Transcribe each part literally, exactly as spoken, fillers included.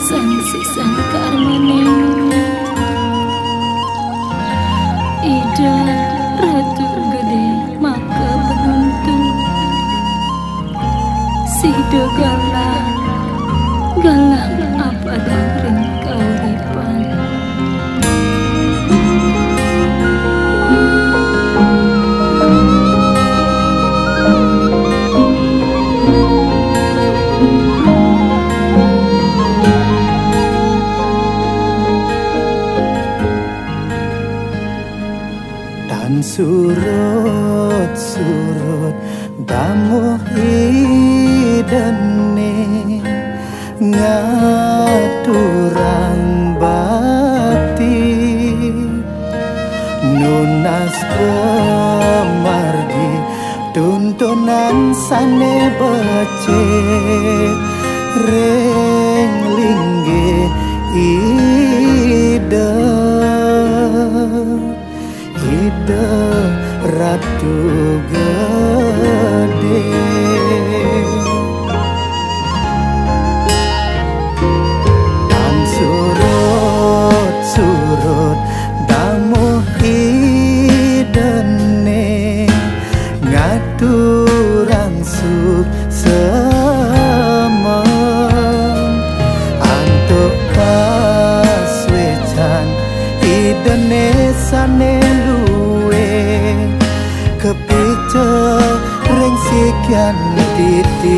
Sang sisang karmane, Ida Ratu Gede maka penuntung. Sida galang, galang apadang ring kauripan. Tan surut-surut damuh Ida ne ngaturang bakti, nunas pamargi tuntunan sane becik ring linggih Ida. Ida Ratu Gede. Tan surut-surut damuh Ida ne ngaturang suksema antuk pasuecan Ida ne sane luih kapica ring sikian titiang.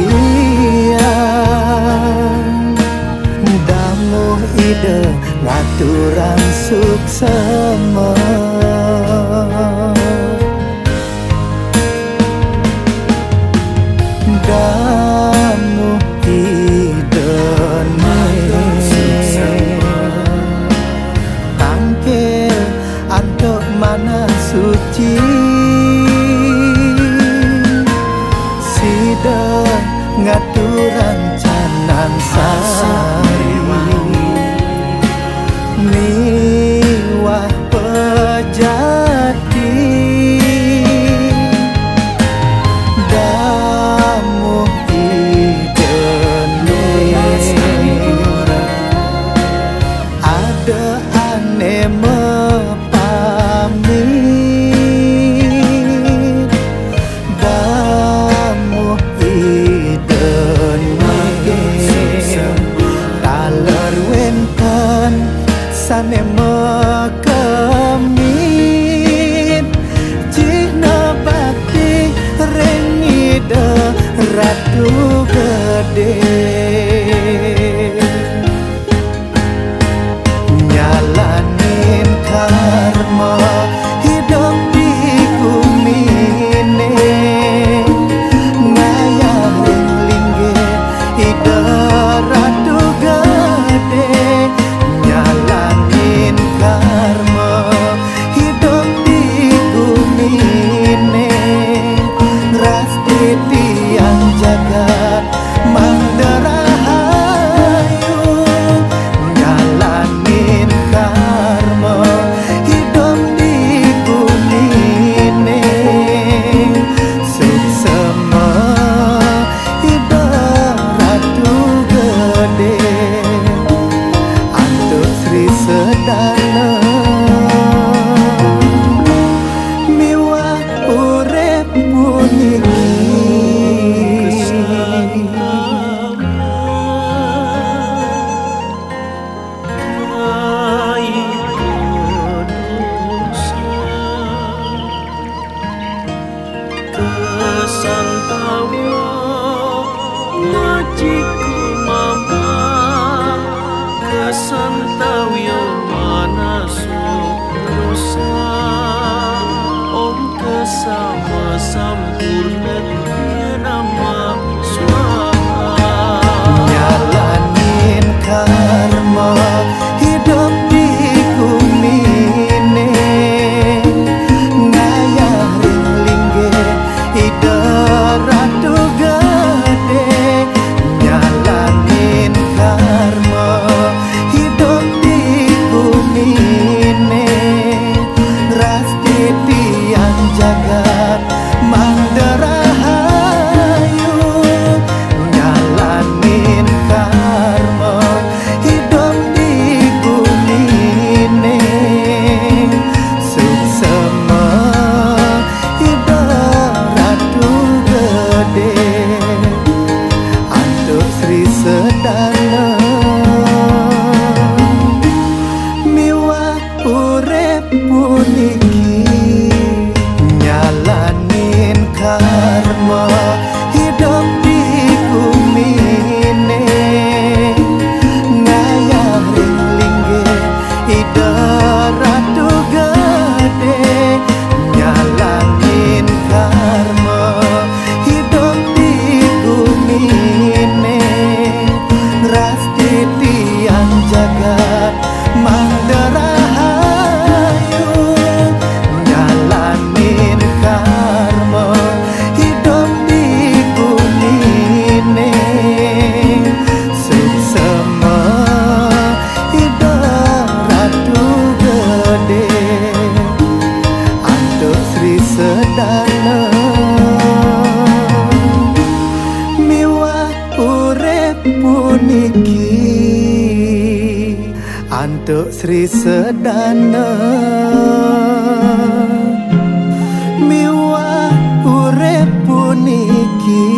Damuh Ida ngaturang suksema. Damuh Ida ne tangkil antuk manah suci, sida ngaturang canang sari miwah pejati. Damuh Ida ne ada ane mapami. Puniki nyalanin karma hidup di gumine, ngayah ring linggih Ida Ratu Gede. Nyalanin karma hidup di gumine, ras titiang jagat mangda rahayu. Nyalanin karma hidup di gumine, suksema Ida Ratu Gede antuk Sri Sedana miwah urip puniki antuk Sri Sedana miwah urip puniki